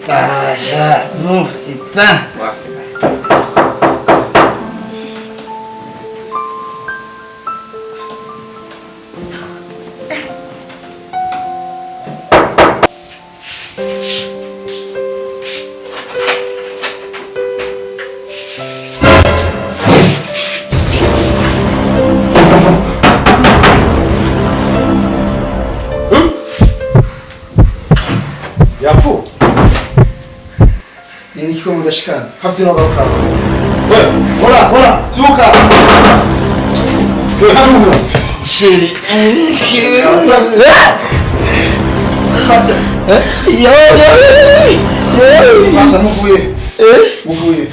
Aja, no, tita. Yafu. Nini kiko mudashikana? Hafti roga ukawa. Wewe, Hola, hola, zuka. wewe hafu. Shiri. Fata. Yo, yo. Yo. Fata muvuye. Eh? Muvuye.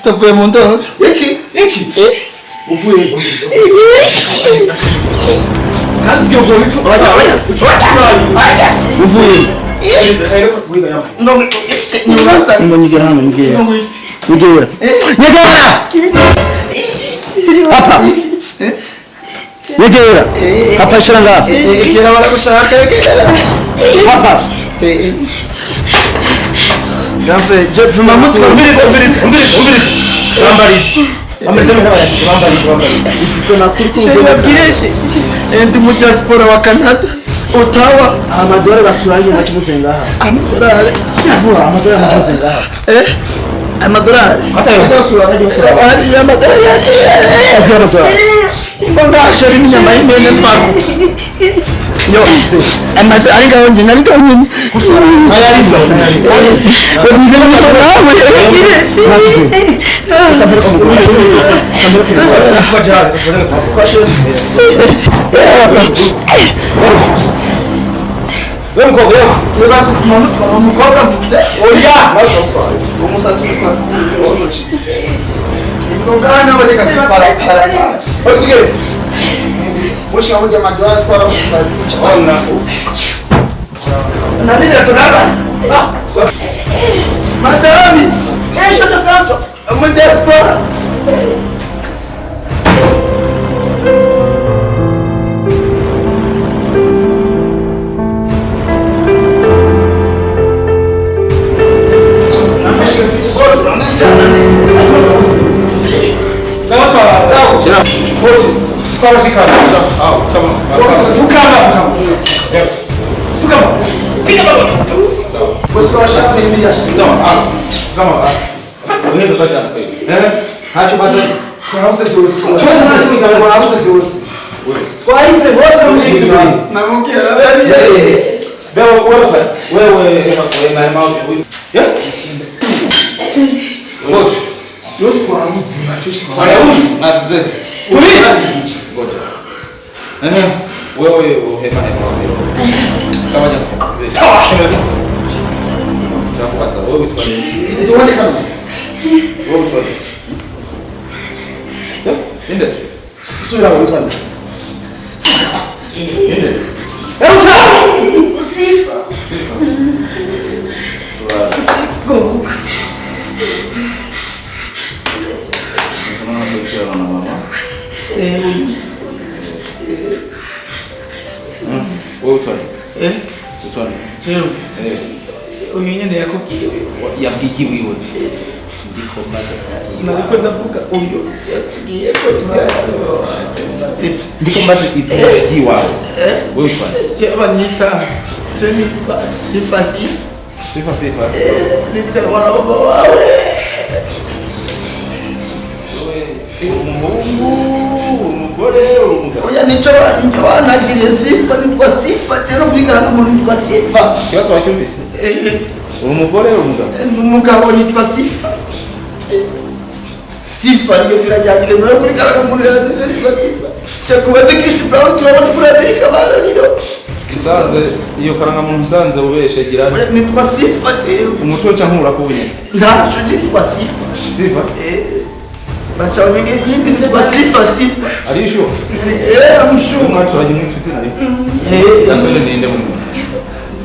Tuvuye mu ndoto. Iki, iki. Eh? Muvuye. Kandi tugiye gukora iki? Oya, oya. Oya. Muvuye. No, Ngo nyegera hano nyegera. Nyegera. Nyegera! Hapa. Nyegera. Hapa ishira ngaha. Kera baragushaka kera. Hapa. Gamfe, je vuma mutwe. Umviriza, umviriza, umviriza, umviriza. Bambarize. Bambarize mwe bambarize, bambarize. Ifise nakuri kuzo. Ndi mu diaspora wa Canada. Ottawa. Amadorari baturangiye makimutse ngaha. Amadorari. Vuba amadorari makimutse ngaha. Eh? Amadorari. Hata yo. Ari amadorari. Agiye amadorari. Mbona shari n'inyama y'impene mpako. Yo, amaze ari ngaho njye nari ngaho nyine. Nayarizo, nayarizo. Wewe mkobwa wewe. Nibaze umukobwa mukide. Oya, Umusatsi utwara. Ingogana bareka kuparapara. Wewe tugere. Mushi wabuja amadorari twara mutwazi kucha. Ona. Nani tunaba? Madami, eh shata santo. Mu diaspora. Sifa sifa. Sifa sifa. Nitserwana baba wawe. Umuhungu, umugore, umugabo. Oya nico banagiriye sifa nitwa sifa rero kurigana n'umuntu nitwa sifa. Kibazo wacyumvise? Umugore umugabo. Umugabo nitwa sifa. Sifa niryo zina ryanjye rero kurigana n'umuntu nitwa sifa. Shakubaze Chris Brown turabona kuri Amerika barariro. Nsanze iyo karanga muntu nsanze ubeshe gira nitwa sifa jewe umutwe nca nkura kubunye ntaco nitwa sifa sifa bacha wenge yindi nitwa sifa sifa ari sure I'm sure umwacu waje mwitwitse nari gasore ninde mu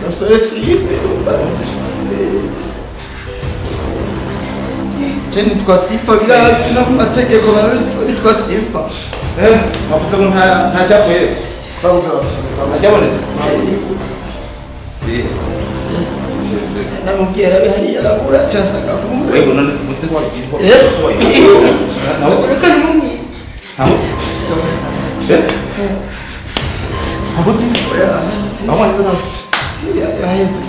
gasore sifa je nitwa sifa birazwi no mu mategeko barabizi ko nitwa sifa bavuze ko nta cyapfuye bavuze Ajabonetse. Namubwiye arabe hariya arabura cyasanga kumbe. Wewe none muzi ko wagiye ko. Eh? Nawe Reka nimumwice. nawe. Eh? Habuzi? Oya. Aho wazize nawe. Yaheze.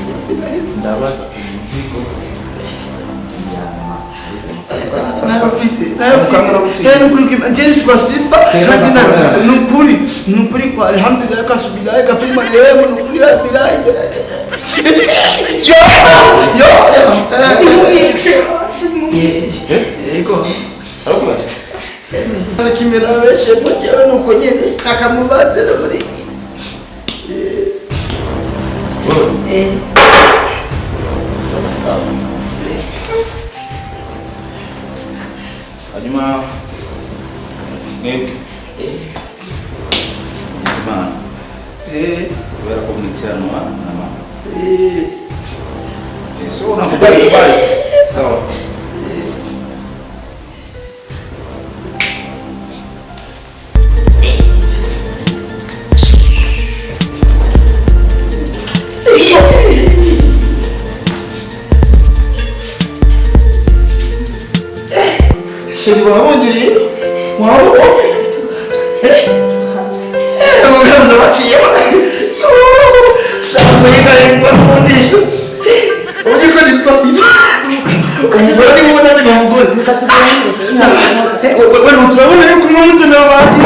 Ndabaza umuzigo. Narafise, narafise. Rero kuri kim njye nitwa Sifa kandi narafise nukuri nukuri kwa alhamdulillah kasubira kafirima rehemu nukuri alhamdulillah. Yo yo. Nimumwice. Nimumwice. Yego. Arakubaza. Kimera beshe mujyewe nuko nyene kakamubaze no muri Wewe. eh Hanyuma mwebwe Bizimana eh kubera ko mwitiranwa na mama. eh Eh, so unakubali kubali. Sawa. Sheri wabongeriye wabo eh mugabo ndabasiye yo samwe ngwa mundisho uburyo ko nitwa Sifa umugore ni mubona ni mugore we turabona yuko umwe mutse n'abandi.